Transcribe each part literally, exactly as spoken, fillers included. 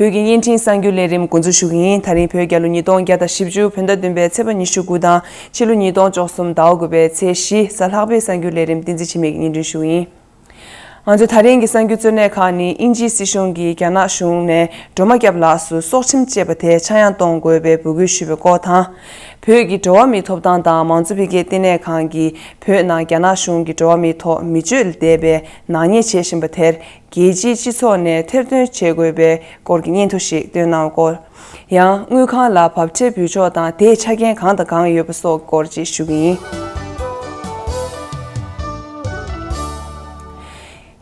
བོད་ཀྱི་བརྙན་འཕྲིན་གསར་འགྱུར་ལས་རིམ་འགོ་འཛུགས་ཞུ་གི་ཡིན། ད་རིང་བོད་རྒྱལ་ལོ་ཉིས་སྟོང་བརྒྱ་དང་བཞི་བཅུ་བོད་ཟླ་བདུན་པའི་ཚེས་པ་ཉི་ཤུ་དགུ་དང་ཕྱི་ལོ་ཉིས་སྟོང་བཅུ་གསུམ་ཟླ་བ་དགུ་པའི་ཚེས་བཞི་གཟའ་ལྷག་པའི་གསར་འགྱུར་ལས་རིམ་བསྟན་འཛིན་འཆི་མེད་ཀྱིས་སྙན་སྒྲོན་ཞུ་གི་ཡིན། ང་ཚོའི་ད་རིང་གི་གསར་འགྱུར་གཙོ་གནད་ཁག་ནི། དབྱིན་ཇིའི་སྲིད་གཞུང་གིས་རྒྱ་ནག་གཞུང་ནས་སྒྲོལ་མ་སྐྱབས་ལགས་སུ་སྲོག་ཁྲིམས་བཅད་པ་དེ་ཆག་ཡང་གཏོང་དགོས་པའི་འབོད་སྐུལ་ཞུས་པའི་སྐོར་དང་། བོད་ཀྱི་འགྲོ་བ་མིའི་ཐོབ་ཐང་དང་མང་གཙོ་འཕེལ་རྒྱས་ལྟེ་གནས་ཁང་གིས་བོད་ནང་རྒྱ་ནག་གཞུང་གིས་འགྲོ་བ་མིའི་ཐོག་མི་སྤྱོད་ལ་འདས་པའི་ནག་ཉེས་བྱེད་བཞིན་པ་དེར། རྒྱལ་སྤྱིའི་སྤྱི་ཚོགས་ནས་ཐེར་འདོན་བྱེད་དགོས་པའི་སྐོར་གྱི་སྙན་ཐོ་ཞིག་བཏོན་གནང་བའི་སྐོར། ཡང་དངུལ་ཁང་ལ་བབ་ཁྲལ་འབུལ་ཕྱོགས་དང་དེས་ཆ་རྐྱེན་གང་དང་གང་ཡོད་པ་སོགས་སྐོར་ཅིག་ཞུ་གི་ཡིན།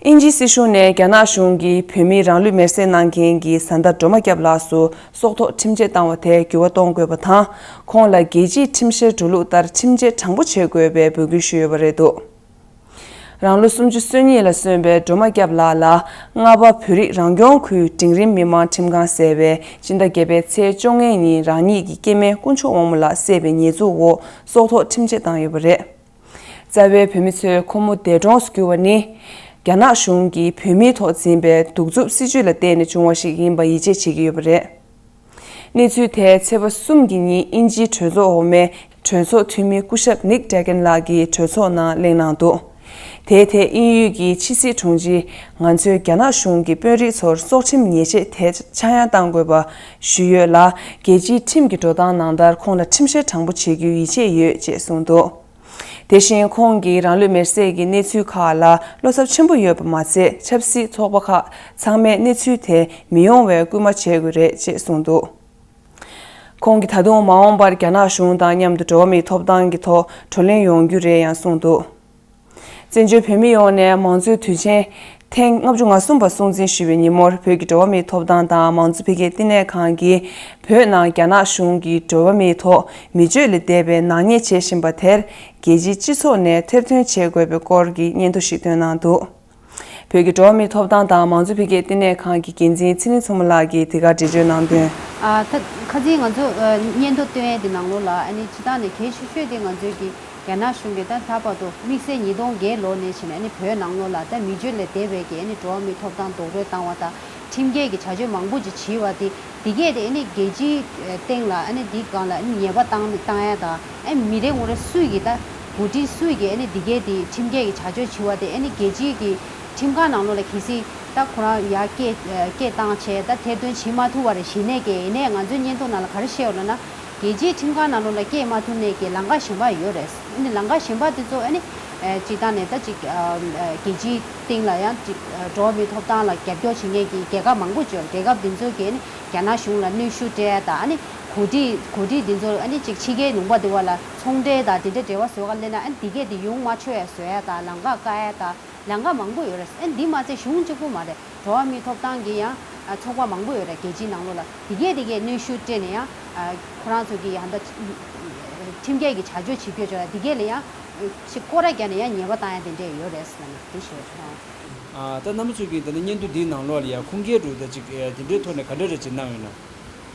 དབྱིན་ཇིའི་སྲིད་གཞུང་ནས་རྒྱ་ནག་གཞུང་གིས་བོད་མིའི་རང་ལུས་མེར་སྲེག་གནང་མཁན་གྱི་བཟའ་ཟླ་སྒྲོལ་མ་སྐྱབས་ལགས་སུ་སྲོག་ཐོག་ཁྲིམས་ཆད་བཏང་བ་དེ་འགྱུར་བ་གཏོང་དགོས་པ་དང་། ཁོང་ལ་རྒྱལ་སྤྱིའི་ཁྲིམས་བཤེར་འགྲོ་ལུགས་ལྟར་ཁྲིམས་ཆད་དྲང་པོ་བྱེད་དགོས་པའི་འབོད་སྐུལ་ཞུས་ཡོད་པ་རེད་འདུག་རང་ལོ་སུམ་ཅུ་སོ་གཉིས་ལ་སོན་པའི་སྒྲོལ་མ་སྐྱབས་ལགས་ལ་རྔ་པ་བོད་རིགས་རང་སྐྱོང་ཁུལ་འབྲིང་རིམ་མི་དམངས་ཁྲིམས་ཁང་ཟེར་བས་སྤྱི་ཟླ་བརྒྱད་པའི་ཚེས་བཅོ་ལྔའི་ཉིན་རང་ཉིད་ཀྱི་སྐྱེ་དམན་དཀོན་མཆོག་དབང་མོ་ལགས་བསད་པའི་ཉེས་འཛུགས་འོག་སྲོག་ཐོག་ཁྲིམས་ཆད་བཏང་ཡོད་པ་རེད། རྩ་བའི་བོད་མི་ཚོས་ཁོ་མོ་འདས་གྲོངས་སུ་གྱུར་བ་ནི། རྒྱ་ནག་གཞུང་གིས་བོད་མིའི་ཐོག་འཛིན་པའི་གདུག་རྩུབ་སྲིད་བྱུས་ལ་བརྟེན་ནས་བྱུང་བ་ཞིག་ཡིན་པ་ཡིད་ཆེས་བྱེད་ཀྱི་ཡོད་པ་རེད། གནས་ཚུལ་དེ་ཚེས་པ་གསུམ་གྱི་ཉིན་དབྱིན་ཇིའི་གྲོས་ཚོགས་འོག་མའི་གྲོས་ཚོགས་འཐུས་མི་སྐུ་ཞབས་ནིག་ཀྲེ་གན་ལགས་ཀྱིས་གྲོས་ཚོགས་ནང་གླེང་གནང་འདུག་དེའི་ཐད་དབྱིན་ཡུལ་གྱི་ཕྱི་སྲིད་དྲུང་ཆེས་ང་ཚོས་རྒྱ་ནག་གཞུང་གི་དཔོན་རིགས་ཚོར་སྲོག་ཁྲིམས་ཉེས་ཆད་དེ་ཆག་ཡང་གཏང་དགོས་པ་ཞུས་ཡོད་ལ། རྒྱལ་སྤྱིའི་ཁྲིམས་ཀྱི་འགྲོ་སྟངས་ནང་ལྟར་ཁོང་ལ་ཁྲིམས་བཤེར་དྲང་པོ་བྱེད་རྒྱུའི་ཡིད་ཆེས་ཡོད་ཅེས་གསུངས་འདུག་དེ་བཞིན་ཁོང་གིས་རང་ལུས་མེར་སྲེག་གི་གནས་ཚུལ་ཁག་ལ་བློ་འཚབ་ཆེན་པོ་ཡོད་པ་མ་ཚད། ཆབ་སྲིད་ཚོགས་པ་ཁག་ཚང་མས་གནས་ཚུལ་དེ་མི་ཡོང་བའི་སྐུལ་མ་བྱེད་དགོས་རེད་ཅེས་གསུངས་འདུག་ཁོང་གིས་ད་དུང་མ་འོངས་པར་རྒྱ་ནག་གཞུང་དང་མཉམ་དུ་འགྲོ་བ་མིའི་ཐོབ་ཐང་གི་ཐོག་བགྲོ་གླེང་ཡོང་རྒྱུ་རེད་ཡང་གསུངས་འདུག་བཙན་བྱོལ་བོད་མི་ཡོངས་ནས་མང་གཙོའི་དུས་ཆེན་ཐེངས་ལྔ་བཅུ་ང་གསུམ་པ་སྲུང་བརྩི་ཞུས་པའི་ཉིན་མོར། བོད་ཀྱི་འགྲོ་བ་མིའི་ཐོབ་ཐང་དང་མང་གཙོ་འཕེལ་རྒྱས་ལྟེ་གནས་ཁང་གིས་བོད་ནང་རྒྱ་ནག་གཞུང་གིས་འགྲོ་བ་མིའི་ཐོག་མི་སྤྱོད་ལས་འདས་པའི་ནག་ཉེས་བྱེད་བཞིན་པ་དེར་རྒྱལ་སྤྱིའི་སྤྱི་ཚོགས་ནས་ཐེར་འདོན་བྱེད་དགོས་པའི་སྐོར་གྱི་སྙན་ཐོ་ཞིག་བཏོན་གནང་འདུག་བོད་ཀྱི་འགྲོ་བ་མིའི་ཐོབ་ཐང་དང་མང་གཙོ་འཕེལ་རྒྱས་ལྟེ་གནས་ཁང་གི་འགན་འཛིན་ཚེ་རིང་མཚོ་མོ་ལགས་ཀྱིས་འདི་གར་འགྲེལ་བརྗོད་གནང་དོན། ཨ། ད་ཁ་སང་ང་ཚོ་ཨ་སྙན་ཐོ་བཏོན་ཡས་དེ་ནང་ལོགས་ལ་ཨ་ནི་སྤྱིར་བཏང་ནས་གལ་ཆེ་ཤོས་དེ་ང་ཚོའི་གི་རྒྱ་ནག་གཞུང་གིས་ད་ལྟ་བར་དུ་དམིགས་བསལ་ཉིས་སྟོང་བརྒྱད་ལོ་ནས་བྱས་ནས་ཨ་ནི་བོད་ནང་ལོགས་ལ་ད་མི་སྤྱོད་ལས་འདས་པའི་གི་ཨ་ནི་འགྲོ་བ་མིའི་ཐོབ་ཐང་རྡོག་རོལ་བཏང་བ་དང་ཁྲིམས་འགལ་གྱི་བྱ་སྤྱོད་མང་པོ་ཅིག་བྱས་པ་དེ། འདི་གས་དེ་ཨ་ནི་རྒྱལ་སྤྱིའི་སྟེང་ལ་ཨ་ནི་འདི་སྒང་ལ་ཨ་ནི་ཉེས་པ་བཏང་བཏང་ཡ་དང་། ཨ་ནི་མི་རེ་ངོ་རེ་སུས་ཀྱིས་ད་འགོ་ཁྲིད་སུས་ཀྱིས་ཨ་ནི་འདི་གས་དེ་ཁྲིམས་འགལ་གྱི་བྱ་སྤྱོད་བྱས་པ་དེ་ཨ་ནི་རྒྱལ་སྤྱིའི་གི་ཁྲིམས་ཁང་ནང་ལོགས་ལ་གལ་སྲིད་ད་ཁོ་རང་ཡར་སྐད་སྐད་བཏང་བྱས་ད་ཐེར་འདོན་བྱེད་མ་ཐུབ་པ་རེད། གཞི་ནས་ཀྱི་ཡིན་ནའི་ང་ཚོའི་སྙན་ཐོ་ནང་ལ་ག་རེ་བཤད་ཡོད་ལབ་ན། རྒྱལ་སྤྱིའི་ཁྲིམས་ཁང་ནང་ལོགས་ལ་སྐད་མ་ཐུབ་ནའི་གི་ལམ་ཁ་གཞན་པ་ཡོད་རེད། ཨ་ནི་ལམ་ཁ་གཞན་པ་དེ་ཚོ་ཨ་ནི་སྤྱིར་བཏང་ནས་ད་ཅིག་རྒྱལ་སྤྱིའི་སྟེང་ལ་ཡང་ཅིག་འགྲོ་བ་མིའི་ཐོབ་ཐང་ལ་རྒྱབ་སྐྱོར་བྱེད་མཁན་གྱི་རྒྱལ་ཁབ་མང་པོ་ཅིག་ཡོད་རེད། རྒྱལ་ཁབ་དེ་ཚོ་གིས་ཨ་ནི་རྒྱ་ནག་གཞུང་ལ་གནོན་ཤུགས་སྤྲད་ཡ་དང་། ཨ་ནི་འགོ་ཁྲིད་འགོ་ཁྲིད་དེ་ཚོ་ཨ་ནི་ཅིག་ཕྱི་རྒྱལ་ལུང་པ་དེ་བ་ལ་ཚོང་འབྲེལ་དང་དེ་འདྲ་འབྲེལ་བ་བཟོ་ག་སླེབས་ན། ཨ་ནི་དེ་གས་དེ་ཡོང་མ་ཆོག་ཡ་བཟོ་ཡ་དང་། ལམ་ཁ་བཀག་ཡ་དང་། ལམ་ཁ་མང་པོ་ཡོད་རེད། ཨ་ནི་འདི་མ་ཚད་གཞུང་གཅིག་པུ་མ་རེད། འགྲོ་བ་མིའི་ཐོབ་ཐང་གི་ཡང་ཚོགས་པ་མང་པོ་ཡོད་རེད། རྒྱལ་སྤྱིའི་ནང་ལོགས་ལ་དེ་གས་དེ་གས་གནོན་ཤུགས་སྤྲད་ནས་ཡང་ཁོ་རང་ཚོ་གི་ཡང་ད་ཁྲིམས་འགལ་གྱི་བྱ་སྤྱོད་བྱེད་རྒྱུ་ཅིག་ལ་དེ་གས་ལ་ཡང་ཅིག་སྐོར་ར་རྒྱག་ནས་ཡང་ཉེས་པ་བཏང་ཡ་དེ་འདྲས་ཡོད་རེད་ཟེར་ནས་དེ་ཞུ་ཡ་ཆོག་ཨ། ད་རྣམ་པ་ཚོ་གིས་ད་ནི་སྙན་ཐོ་འདིའི་ནང་ལོགས་ལ་ཡང་ཁུངས་སྐྱེལ་འདྲ་བོ་ད་ཅིག་དེ་འདྲའི་ཐོག་ནས་ག་འདྲ་འདྲ་ཅིག་གནང་ཡོད་ན།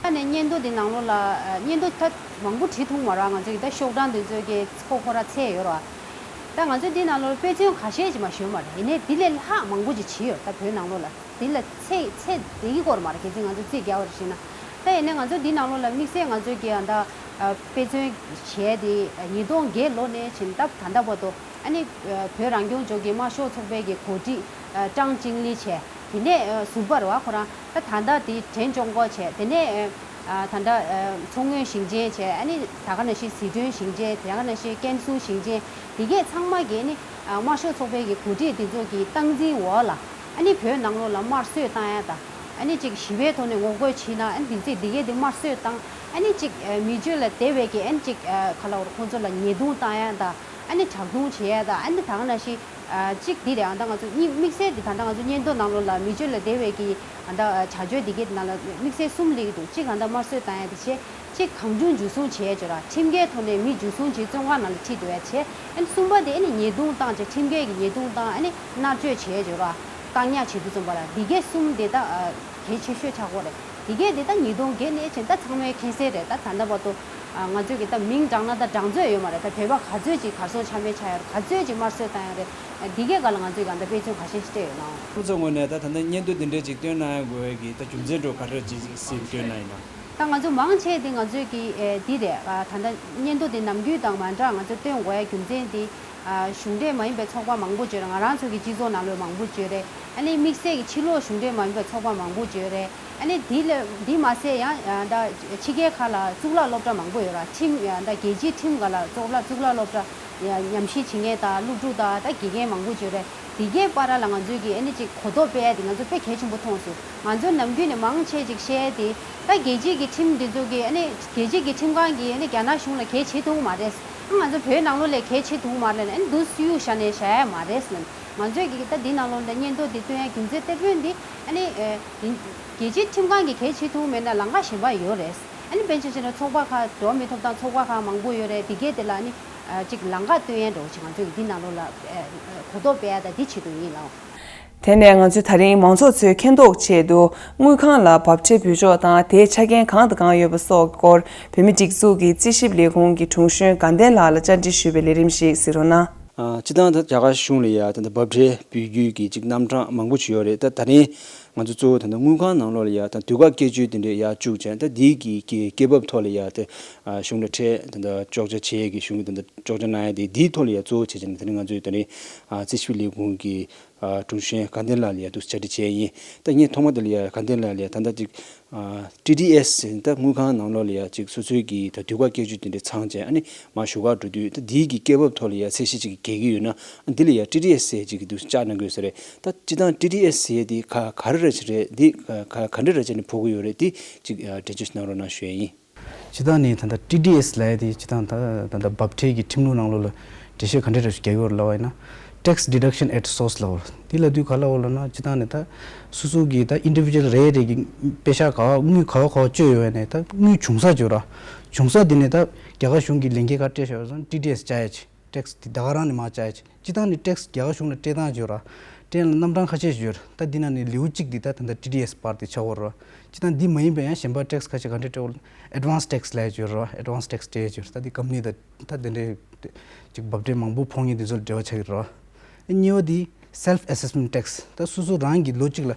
ད་ནས་སྙན་ཐོ་འདི་ནང་ལོགས་ལ་སྙན་ཐོ་ད་མང་པོ་བྲིས་ཐུབ་མ་རེད། ང་ཚོ་གི་ད་ཤོག་གྲངས་འདི་ཚོ་གི་ཁོ་ཁོ་ར་ཚད་ཡོད་རེད། ད་ང་ཚོ་འདི་ནང་ལོགས་དཔེ་མཚོན་ཁ་ཤས་ཅིག་མ་ཞུས་མ་རེད། ཡིན་ནའི་འདི་ལས་ལྷག་མང་པོ་ཅིག་བྲིས་ཡོད། ད་བོད་ནང་ལོགས་ལ་འདི་ལ་ཚད་ཚད་འདི་གི་སྐོར་མ་རེད། གལ་སྲིད་ང་ཚོ་རྩིས་རྒྱག་པ་རེད་ཞེ་ན། ད་ཡིན་ནའི་ང་ཚོ་འདི་ནང་ལོགས་ལ་དམིགས་བསལ་ང་ཚོ་གི་ད་དཔེ་མཚོན་བྱས་ཏེ་ཉིས་སྟོང་བརྒྱད་ལོ་ནས་བྱས་ནས་ད་ད་ལྟ་བར་དུ། ཨ་ནི་བོད་རང་སྐྱོང་ལྗོངས་ཀྱི་དམར་ཤོག་ཚོགས་པའི་གི་འགོ་ཁྲིད་ཀྲང་ཅིང་ལི་བྱས། དེ་ནས་ཟུར་པ་རེད་བ། ཁོ་རང་ད་ད་ལྟ་དེ་ཁྲེན་ཀྲུང་གོ་བྱས། དེ་ནས་ད་ལྟ་མཚོ་སྔོན་ཞིང་ཆེན་བྱས། ཨ་ནི་ད་ག་ནང་བཞིན་ཟི་ཁྲོན་ཞིང་ཆེན། ད་ག་ནང་བཞིན་ཀན་སུའུ་ཞིང་ཆེན། དེ་གས་ཚང་མ་གིས་ཨ་ནི་དམར་ཤོག་ཚོགས་པའི་གི་འགོ་ཁྲིད་དེ་ཚོ་གི་སྟངས་འཛིན་འོག་ལ། ཨ་ནི་བོད་ནང་ལོགས་ལ་དམར་གསོད་བཏང་ཡ་དང་། ཨ་ནི་ཅིག་ཞི་བའི་ཐོག་ནས་ངོ་རྒོལ་བྱས་ན། ཨ་ནི་དེ་ཚེ་དེ་གས་དེ་དམར་གསོད་བཏང་། ཨ་ནི་ཅིག་མི་སྤྱོད་ལས་འདས་པའི་གི་ཨ་ནི་ཅིག་ག་ལབ་དགོས་རེད། ཁོང་ཚོ་ལ་ཉེས་རྡུང་བཏང་ཡ་དང་། ཨ་ནི་དྲག་རྡུང་བྱེད་ཡ་དང་། ཨ་ནི་ད་ག་ནང་བཞིན་ཅིག་འདི་རེད། ཨ་ད་ང་ཚོ་གཉིས་དམིགས་བསལ་འདི་ད་ལྟ་ང་ཚོ་སྙན་ཐོ་ནང་ལོགས་ལ་མི་སྤྱོད་ལས་འདས་པའི་གི་ཨ་ད་བྱ་སྤྱོད་འདི་གའི་ནང་ལ་དམིགས་བསལ་གསུམ་སླེབས་ཀྱི་འདུག་གཅིག་ཨ་ད་དམར་གསོད་བཏང་ཡ་དེ་བྱས། གཅིག་གང་བྱུང་འཇུ་བཟུང་བྱས་བྱས་ར། ཁྲིམས་འགལ་ཐོག་ནས་མི་འཇུ་བཟུང་བྱས་བཙོན་ཁང་ནང་ལ་ཁྲིད་འགྲོ་ཡ་བྱས། ཨ་ནི་གསུམ་པ་དེ་ཨ་ནི་ཉེས་རྡུང་བཏང་བྱས། ཁྲིམས་འགལ་གྱི་ཉེས་རྡུང་བཏང་། ཨ་ནི་མནར་གཅོད་བྱས་བྱས་ར། བཀག་ཉར་བྱེད་དུས་ཙམ་པ་ལ་འདི་གའི་གསུམ་དེ་ད་གལ་ཆེ་ཤོས་ཆགས་ཀྱི་ཡོད་རེད། དེ་གས་དེ་ད་ཉིས་སྟོང་བརྒྱད་ནས་ཕྱིན་ད་ཚང་མས་མཁྱེན་གསལ་རེད། ད་ད་ལྟ་བར་དུ་ང་ཚོས་ཀྱི་ད་མིང་བགྲངས་ན་ད་བགྲངས་ཚོད་ཡོད་མ་རེད། ད་བོད་པ་ག་ཚོད་ཅིག་གར་སོང་ཆ་མེད་ཆགས་ཡོད་རེད། ག་ཚོད་ཅིག་དམར་གསོད་བཏང་ཡོད་རེད། དེ་གས་ག་ལ་ང་ཚོས་ཀྱི་ད་དཔེ་མཚོན་ག་ཤེད་ཅིག་སྤྲད་ཡོད་ནའང་། ཁོང་ཚོའི་ངོས་ནས་ད་ད་ལྟ་སྙན་ཐོ་འདི་འདྲས་ཅིག་བཏོན་གནང་དགོས་ཀྱི་ད་རྒྱུ་མཚན་འདྲ་ག་འདྲ་ཅིག་ཞིག་བཏོན་གནང་ཡིན་ན། ད་ང་ཚོ་མང་ཆེ་དེ་ང་ཚོས་ཀྱི་ཨེ་འདི་རེད། ཨ་ད་ལྟ་སྙན་ཐོ་དེ་ནམ་རྒྱུན་དང་མ་འདྲ་ང་ཚོ་བཏོན་དགོས་ཡ་རྒྱུ་མཚན་དེ། ཨ་གཞུང་འབྲེལ་མ་ཡིན་པའི་ཚོགས་པ་མང་པོ་ཅིག་ཡོད་རེད། ང་རང་ཚོ་གི་སྤྱི་ཚོགས་ནང་ལོགས་མང་པོ་ཅིག་ཡོད་རེད། ཨ་ནི་དམིགས་བསལ་གྱི་ཕྱི་ལོགས་གཞུང་འབྲེལ་མ་ཡིན་པའི་ཚོགས་པ་མང་པོ་ཅིག་ཡོད་རེད། ཨ་ནི་དེ་ལ་དེ་མ་ཟད་ཡང་ཨ་ད་ཕྱི་རྒྱལ་ཁག་ལ་གཙུག་ལག་སློབ་གྲྭ་མང་པོ་ཡོད་རེད། ཁྲིམས་ཨ་ད་རྒྱལ་སྤྱིའི་ཁྲིམས་སྒང་ལ་གཙུག་ལག་གཙུག་ལག་སློབ་གྲྭ་ཉམས་ཞིབ་བྱེད་མཁན་དང་སློབ་ཕྲུག་དང་ད་དགེ་རྒན་མང་པོ་ཅིག་ཡོད་རེད། དེ་གའི་བར་ལ་ང་ཚོས་ཀྱི་ཨ་ནི་ཅིག་གོ་རྟོགས་སྤེལ་ཡ་དེ་ང་ཚོ་དཔེ་གལ་ཆེན་པོ་མཐོང་སོང་། ང་ཚོ་ནམ་རྒྱུན་ནས་མང་ཆེ་ཅིག་བཤད་ཡ་དེ་ད་རྒྱལ་སྤྱིའི་གི་ཁྲིམས་འདི་ཚོ་གི་ཨ་ནི་རྒྱལ་སྤྱིའི་གི་ཁྲིམས་ཁང་གིས་ཨ་ནི་རྒྱ་ནག་གཞུང་ལ་གལ་བྱེད་ཐུབ་ཀྱི་མ་རེད། ང་ཚོ་བོད་ནང་ལོགས་ལ་གལ་བྱེད་ཐུབ་ཀྱི་མ་རེད་ལབ་ནས་ཨ་ནི་འདུག་སེ་གཡུག་བཞག་ནས་བཞག་ཡ་མ་རེད་ལབ་ནས། ང་ཚོས་ཀྱི་ད་འདི་ནང་ལོགས་ལ་སྙན་ཐོ་འདི་བཏོན་ཡ་རྒྱུ་མཚན་གཏེར་དཔོན་འདི་ཨ་ནི་ཨེ་རྒྱལ་སྤྱིའི་ཁྲིམས་ཁང་གིས་གལ་བྱེད་ཐུབ་ཀྱི་མེད་ན་ལམ་ཁ་གཞན་པ་ཡོད་རེད། ཨ་ནི་དཔེར་ན་ཆ་བཞག་ན་ཚོགས་པ་ཁག་འགྲོ་བ་མིའི་ཐོབ་ཐང་ཚོགས་པ་ཁག་མང་པོ་ཡོད་རེད། དེ་གས་དེ་ལ་ཨ་ནི་ཨ་ཅིག་ལམ་ཁ་སྟོན་ཡ་འདྲ་བོ་ཅིག་ང་ཚོས་ཀྱི་འདི་ནང་ལོགས་ལ་ཨེ་གོ་རྟོགས་སྤེལ་ཡ་ད་འདི་བྱེད་དགོས་ཡིན་ལགས། དེ་ནས་ང་ཚོས་ད་རིང་མང་ཚོགས་ཚོའི་མཁྱེན་རྟོགས་ཆེད་དུ་དངུལ་ཁང་ལ་འབབ་ཁྲལ་འབུལ་ཕྱོགས་དང་དེའི་ཆ་རྐྱེན་གང་དང་གང་ཡོད་པ་སོགས་ཀྱི་སྐོར་བོད་མིའི་སྒྲིག་འཛུགས་ཀྱི་རྩིས་ཞིབ་ལས་ཁུངས་ཀྱི་དྲུང་གཞོན་དགའ་ལྡན་ལགས་ལ་བཅར་འདྲི་ཞུས་པའི་ལས་རིམ་ཞིག་གཟིགས་རོགས་གནང་། ཨ་སྤྱིར་བཏང་ད་རྒྱ་གར་གཞུང་ལ་ཡ་ད་ལྟ་འབབ་ཁྲལ་འབུལ་རྒྱུའི་གི་ཅིག་རྣམ་གྲངས་མང་པོ་ཅིག་ཡོད་རེད། ད་ད་རིང་ང་ཚོ་གཙོ་བོ་ད་ལྟ་དངུལ་ཁང་ནང་ལོགས་ལ་ཡ་ད་དུས་བཀག་སྐྱེལ་ཆུ་དེ་འདྲས་ཡར་བཅུག་བྱས། ད་འདིའི་གི་གི་སྐྱེད་འབབ་ཐོག་ལ་ཡ་ད་ཨ་གཞུང་ལ་ཁྲལ་ད་ལྟ་གཅོག་ཆ་བྱེད་ཡས་ཀྱི་གཞུང་གི་ད་ལྟ་གཅོག་ཆ་གནང་ཡ་དེ་འདིའི་ཐོག་ལ་ཡ་གཙོ་བོ་བྱས་བྱས་ནས་ད་རིང་ང་ཚོས་ད་རིང་ཨ་རྩིས་ཞིབ་ལས་ཁུངས་ཀྱི་ཨ་དྲུང་གཞོན་དགའ་ལྡན་ལགས་ལ་ཡ་འདུག་སེ་བཅར་འདྲི་བྱས་ཡིན། ད་ངས་ཐོག་མ་དེ་ལ་ཡ་དགའ་ལྡན་ལགས་ལ་ཡ་ད་ལྟ་ཅིག་ཨ་ཊི་ཌི་ཨེསི་ཟེར་ད་དངུལ་ཁང་ནང་ལོགས་ལ་ཡ་ཅིག་སོ་སོའི་གི་ད་དུས་བཀག་སྐྱེལ་ཆུ་དེ་འདྲས་ཚང་བྱས། ཨ་ནི་མར་ཞུ་གར་འགྲོ་དུས་ད་འདིའི་གི་སྐྱེད་འབབ་ཐོག་ལ་ཡ་ཚད་གཞི་ཅིག་གི་འགལ་གྱི་ཡོད་ན་ཨ་འདི་ལ་ཡ་ཊི་ཌི་ཨེསི་ཟེར་ཅིག་གི་འདུག་སེ་བཅར་གནང་དགོས་ས་རེད། ད་སྤྱིར་བཏང་ཊི་ཌི་ཨེསི་ཟེར་དེ་ག་ག་རེ་རེད་ཅིག་རེད། འདི་ག་ག་ག་འདྲ་རེད་ཅིག་ནས་ཕོག་གི་ཡོད་རེད། འདི་ཅིག་ཨ་འགྲེལ་བརྗོད་ཅིག་གནང་རོགས་གནང་ཞུ་ཡ་ཡིན། སྤྱིར་བཏང་ནི་ད་ལྟ་ཊི་ཌི་ཨེསི་ལབ་ཡ་དེ་སྤྱིར་བཏང་ད་ད་ལྟ་འབབ་ཁྲལ་གྱི་ཁྲིམས་ལུགས་ནང་ལོགས་ལ་འགྲེལ་བཤད་ག་འདྲ་རེ་ཞིག་རྒྱག་གི་ཡོད་རེད་ལབ་པ་ཡིན་ན། Tax deduction at source ལབ་པ་དེ་ལབ་དུས་ག་ལབ་པ་ལབ་ན། སྤྱིར་བཏང་ནི་ད་སོ་སོ་གི་ད་ཨིན་ཌི་བི་ཇུ་ཨལ་རེ་རེ་གི་པེ་ཤག་ག་པར་དངུལ་ག་པར་ག་པར་བཅོལ་ཡོད་ཡ་ནས་ད་དངུལ་བྱུང་ས་བརྗོད་ར། བྱུང་ས་དེ་ནས་ད་རྒྱ་གར་གཞུང་གི་ལས་འགན་ག་སྤྲད་བཞག་ཡོད་ཟེར་ན་ཊི་ཌི་ཨེསི་བཅག་ཡ་ཅིག་ཊེག་སི་དེ་ད་ག་རང་ནས་མར་བཅག་ཡ་ཅིག་སྤྱིར་བཏང་ནི་ཊེག་སི་རྒྱ་གར་གཞུང་ལ་སྤྲད་སྟངས་ཅིག་ཡོད་ར། སྤྲད་ཡ་ལ་རྣམ་གྲངས་ཁ་ཤས་ཤིག་ཡོད་ར། ད་འདི་ནང་ནས་ལེའུ་གཅིག་འདི་ད་ད་ལྟ་ཊི་ཌི་ཨེསི་པར་དེ་ཆགས་ཡོད་ར། སྤྱིར་བཏང་འདི་མ་ཡིན་པའི་ཡང་གཞན་པ་ཊེག་སི་ཁ་ཤས་ག་འདྲ་སྤྲད་ཡོད་ལབ་ན། ཨེཌ་ཝན་སི་ཊེག་སི་ལབ་ཡ་ཅིག་ཡོད་ར། ཨེཌ་ཝན་སི་ཊེག་སི་སྤྲད་ཡ་ཅིག་ཡོད་ར། ད་འདི་ཀམ་པ་ནི་དང་ད་འདི་འདྲའི་ཅིག་འབབ་ཁྲལ་མང་པོ་ཕོག་མཁན་དེ་ཚོ་ལ་འབྲེལ་བ་ཆགས་ཀྱི་ར། གཉིས་པ་འདི་སེལཕ་ཨེ་སེསི་མེནཊ་ཊེག་སི། ད་སོ་སོ་རང་གི་ལོ་གཅིག་ལ་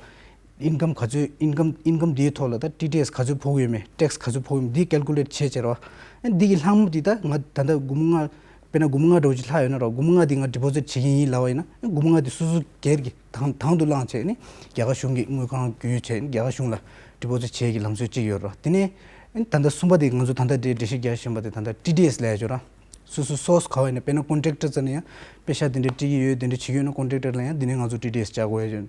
ཨིན་ཀམ་ག་ཚོད། ཨིན་ཀམ་ཨིན་ཀམ་འདིའི་ཐོག་ལ་ད་ཊི་ཌི་ཨེསི་ག་ཚོད་ཕོག་གི་ཡོད་མེད། ཊེག་སི་ག་ཚོད་ཕོག་གི་ཡོད་མེད་འདི་ཀལ་ཀུ་ལེཊ་བྱས་བྱས་ར། ཨ་འདི་གི་ལྷག་མ་འདི་ད་ང་ད་ལྟ་སྒོར་མོ་ལྔ། དཔེར་ན་སྒོར་མོ་ལྔ་འདྲ་བོ་ཅིག་ལྷག་ཡོད་ན་ར། སྒོར་མོ་ལྔ་འདི་ང་ཌི་པོ་ཟིཊ་བྱེད་ཀྱི་ཡིན་ལབ་པ་ཡིན་ན། ཨ་སྒོར་མོ་ལྔ་འདི་སོ་སོ་སྒེར་གྱི་དང་དང་དུ་བླངས་བྱས་ནི་རྒྱ་གར་གཞུང་གི་དངུལ་ཁང་བརྒྱུད་བྱས་ནི་རྒྱ་གར་གཞུང་ལ་ཌི་པོ་ཟིཊ་བྱེད་ཀྱི་ལམ་སྲོལ་གཅིག་ཡོད་ར། དེ་ནས་ཨ་ད་ལྟ་གསུམ་པ་དེ་ང་ཚོ་ད་ལྟ་འདི་འགྲེལ་བཤད་རྒྱག་བཞིན་པ་དེ་ད་ལྟ་ཊི་ཌི་ཨེསི་ལབ་ཡ་ཅིག་ཡོད་ར། སོ་སོ་སོར་སི་ག་པར་ཡིན་ན། དཔེར་ན་ཀོན་ཊེག་ཊར་ཙམ་ན་ཡང་པེ་ཤག་དེ་འདྲ་སྤྲད་ཀྱི་ཡོད། དེ་འདྲ་བྱེད་ཀྱི་ཡོད་ན་ཀོན་ཊེག་ཊར་ལ་ཡང་དེ་ནས་ང་ཚོ་ཊི་ཌི་ཨེསི་བཅག་དགོས་ཡ་ཅིག་ཡོད།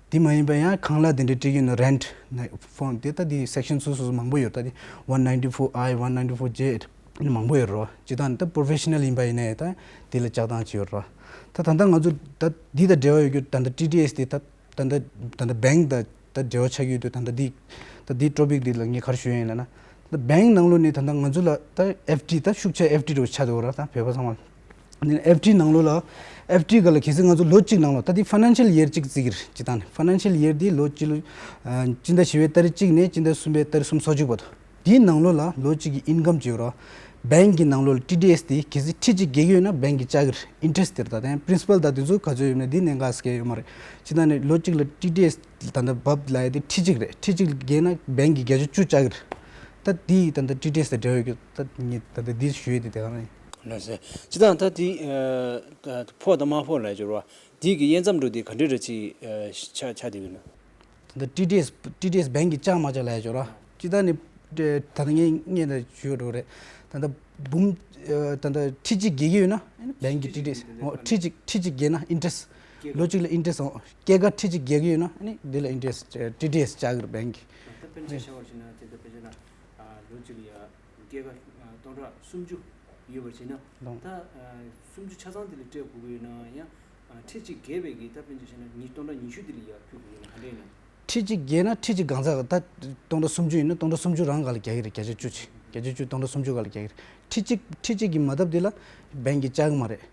དེ་མ་ཡིན་པ་ཡང་ཁང་གླ་དེ་འདྲ་སྤྲད་ཀྱི་ཡོད་ན། རེནཊ་ཕོམ་དེ་ད་དེ་སེག་ཤན་སོ་སོ་སོ་མང་པོ་ཡོད། ད་དེ་ཝན་ནའིན་ཊི་ཕོར་ཨའི། ཝན་ནའིན་ཊི་ཕོར་ཇེ་ཨེཊ་ནི་མང་པོ་ཡོད་རེད་བ། སྤྱིར་བཏང་ནི་ད་པོ་རོ་ཕེ་ཤ་ནལ་ཡིན་པ་ཡིན་ནའི་ད་དེ་ལ་བཅག་སྟངས་ཅིག་ཡོད་རེད་བ། ད་ད་ལྟ་ང་ཚོ་ད་འདི་དང་འབྲེལ་བ་ཡོད་རྒྱུ་ད་ལྟ་ཊི་ཌི་ཨེསི་དེ་ད་ད་ལྟ་ད་ལྟ་བེང་ཀི་དང་ད་འབྲེལ་བ་ཆགས་ཀྱི་ཡོད་དུས། ད་ལྟ་འདི་ད་འདི་ཊོ་པིག་འདི་ལ་ངས་ག་རེ་ཞུ་ཡ་ཡིན་ལབ་ན། ད་བེང་ཀི་ནང་ལོགས་ནས་ད་ལྟ་ང་ཚོ་ལ་ད་ཨེཕ་ཌི་ད་ཤུགས་ཆེ་ཨེཕ་ཌི་འདྲ་བོ་ཆགས་འདུག་ར། ད་བོད་པ་ཚང་མ་ལ། ཨེཕ་ཌི་ནང་ལོགས་ལ། ཨེཕ་ཌི་སྒང་ལ་གལ་སྲིད་ང་ཚོ་ལོ་གཅིག་ནང་ལོགས། ད་འདི་ཕའི་ནན་ཤལ་ཡིར་གཅིག་བརྩི་གི་རེད། སྤྱིར་བཏང་ནི་ཕའི་ནན་ཤལ་ཡིར་འདི་ལོ་གཅིག་ལོ། ཨ་སྤྱི་ཟླ་བཞི་པའི་ཏ་རིག་གཅིག་ནས་སྤྱི་ཟླ་གསུམ་པའི་ཏ་རིག་སུམ་ཅུ་སོ་གཅིག་བར་དུ། དེའི་ནང་ལོགས་ལ་ལོ་གཅིག་གི་ཨིན་ཀམ་ཅིག་ཡོད་ར། བེང་ཀི་ནང་ལོགས་ལ་ཊི་ཌི་ཨེསི་དེ་གལ་སྲིད་ཁྲི་གཅིག་བརྒལ་གྱི་ཡོད་ན་བེང་ཀི་བཅག་གི་རེད། ཨིན་ཊི་རེ་སི་དེ་རེད། ད་ལྟ་ཡང་པི་རིན་སི་པལ་དང་དེ་ཚོ་ག་ཚོད་ཡོད་མེད་འདི་གནད་འགག་གང་ཡང་ཡོད་མ་རེད། སྤྱིར་བཏང་ནི་ལོ་གཅིག་ལ་ཊི་ཌི་ཨེསི་ད་ལྟ་བབ་ལབ་ཡ་དེ་ཁྲི་གཅིག་རེད། ཁྲི་གཅིག་བརྒལ་ན་བེང་ཀི་བརྒྱ་ཆ་བཅུ་བཅག་གི་རེད། ད་དེ་ད་ལྟ་ཊི་ཌི་ཨེསི་དང་འབྲེལ་བ་ཡོད་རྒྱུ་ད་ངས་ད་ལྟ་འདི་ཞུ་ཡས་དེ་དེ་ག་རང་ཡིན། ལགས་སོ། སྤྱིར་བཏང་ད་དེ་ཨ་ཕོག་དང་མ་ཕོག་ལབ་ཡ་ཅིག་ཡོད་རེད་བ། དེ་གི་དབྱེ་མཚམས་འདྲ་བོ་དེ་ག་འདྲ་རེ་ཅིག་ཨ་ཆགས་ཆགས་བསྡད་ཡོད་ན། ད་ལྟ་ཊི་ཌི་ཨེསི་ཊི་ཌི་ཨེསི་བེང་ཀི་བཅག་མ་བཅག་ལབ་ཡ་ཅིག་ཡོད་རེད་བ། སྤྱིར་བཏང་ནི་ད་ལྟ་ངས་ངས་ད་ཞུ་ཡ་འདྲ་བོ་རེད། ད་ལྟ་འབུམ་ཨ་ད་ལྟ་ཁྲི་གཅིག་བརྒལ་གྱི་ཡོད་ན་བེང་ཀི་ཊི་ཌི་ཨེསི། ཨོ་ཁྲི་གཅིག་ཁྲི་གཅིག་བརྒལ་ན་ཨིན་ཊི་རེ་སི། ལོ་གཅིག་ལ་ཨིན་ཊི་རེ་སི། ཨོ་སྐྱེད་ཀ་ཁྲི་གཅིག་བརྒལ་གྱི་ཡོད་ན་ཨ་ནི་འདི་ལ་ཨིན་ཊི་རེ་སི་ཊི་ཌི་ཨེསི་བཅག་གི་རེད་བེང་ཀི། ད་དཔེར་ན་ཆ་བཞག་པ་ཞིག་ན་དེ་ལྟ་དཔེར་ན་ཆ་བཞག་ན་ལོ་གཅིག་ལ་ཡ། སྐྱེད་ཀ་སྟོང་ཕྲག་སུམ་ཅུ་ཡོད་པ་བྱས་ན། ལོང་། ད་སུམ་ཅུ་ཆ་ཚང་དེ་ལ་སྤྲད་དགོས་ཀྱི་ཡོད་ན་ཡང་ཁྲི་གཅིག་བརྒལ་བའི་གི་ད་དཔེར་ན་ཆ་བཞག་ན་ཉིས་སྟོང་ཕྲག་ཉི་ཤུ་དེ་ལ་ཡ་ཕུལ་དགོས་ཀྱི་ཡོད་ན་ག་འདྲ་ཡིན་ན། ཁྲི་གཅིག་བརྒལ་ན་ཁྲི་གཅིག་གང་ཚ་ད་སྟོང་ཕྲག་སུམ་ཅུ་ཡིན་ན་སྟོང་ཕྲག་སུམ་ཅུ་རང་སྒང་ལ་རྒྱག་གི་རེད། བརྒྱ་ཆ་བཅུ་ཅིག་བརྒྱ་ཆ་བཅུ་སྟོང་ཕྲག་སུམ་ཅུ་སྒང་ལ་རྒྱག་གི་རེད། ཁྲི་གཅིག་ཁྲི་གཅིག་གི་མ་བཏབ་དེ་ལ་བེང་ཀི་བཅག་གི་མ་རེད།